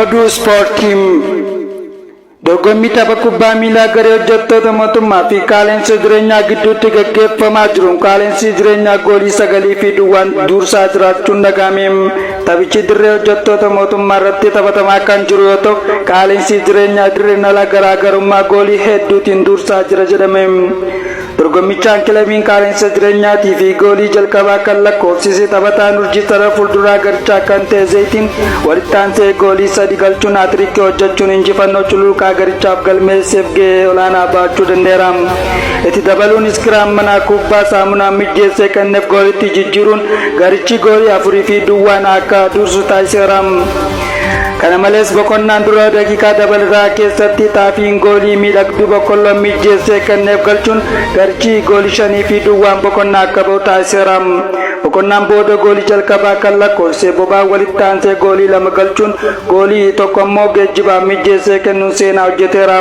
Oduu Ispoortii. Dorgommii tapha kubbaa miilaa garee hojjettoota mootummaa fi qaala'insa jireenyaa gidduutti gaggeeffamaa jiruun qaala'insi jireenyaa goolii 9 fi duwwaan dursaa jiraachuun dhaga'ame. Taphichi dirree hojjettoota mootummaa irratti taphatamaa kan jiru yoo ta'u, qaala'insi jireenyaa dirreen ala garaagarummaa goolii hedduutiin dursaa jira jedhame. Dorgommichaan kilabiin qaala'insa jireenyaatii fi goolii jalqabaa kan lakkoofsise taphataan urjii sarara fuulduraa garichaa kan ta'e Zayitiin walitti aansee goolii sadi galchuun haatirikii hojjechuun injifannoo cululuqaa garichaaf galmeesseef gahee olaanaa bahachuu danda'eera. Itti dabaluunis kiraan manaa kubbaa saamunaa mijjeessee kenneef goolitti jijjiiruun garichi goolii 4 fi duwwaan akka dursu taasiseera. Kana malees boqonnaan dura daqiiqaa dabalataa keessatti Xaafiin goolii miidhagduu Boqqolloon mijjeessee kenneef galchuun garichi goolii 5 fi duwwaan boqonnaa akka ba'u taasiseera. Boqonnaan booda goolii jalqabaa kan lakkoofsise Bobaan walitti aansee goolii 2 galchuun goolii 1 ammoo Geejjibaaf mijjeessee kennuun seenaa hojjeteera.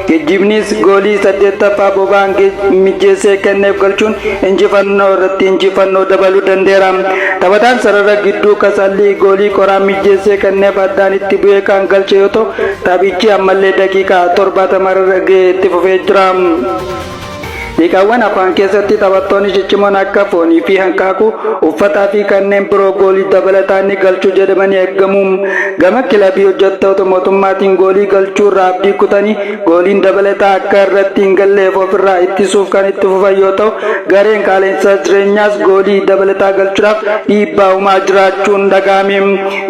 Geejjibnis goolii 8ffaa Bobaan mijjeessee kenneef galchuun injifannoo irratti injifannoo dabaluu danda'eera. Taphataan sarara gidduu Kasallii goolii qoraan mijjeessee kenneef addaan itti bu'ee kan galche yoo ta'u, taphichi ammallee daqiiqaa 70 irra ga'ee itti fufee jira. Liqaawwan afaan keessatti taphattoonni ciccimoon akka foonii fi hanqaaquu, uffataa fi kanneen biroo goolii dabalataa ni galchu jedhamanii eegamu. Gama kilabii hojjettoota mootummaatiin goolii galchuu irraa abdii kutanii gooliin dabalataa akka irratti hin galleef ofirraa ittisuuf kan itti fufan yoo ta'u, gareen qaala'insa jireenyaas goolii dabalataa galchuudhaaf dhiibbaa uumaa jiraachuun dhaga'ame.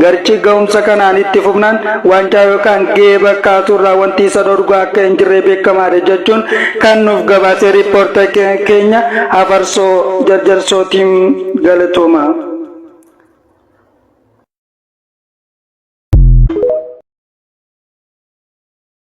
Garichi ga'umsa kanaan itti fufnaan waancaa yookaan geeba kaasuurraa wanti isa dhorgu akka hin jirre beekamaadha jechuun kan nuuf gabaase riippoorter keenya Hafarsoo Jarjarsootiin galatooma.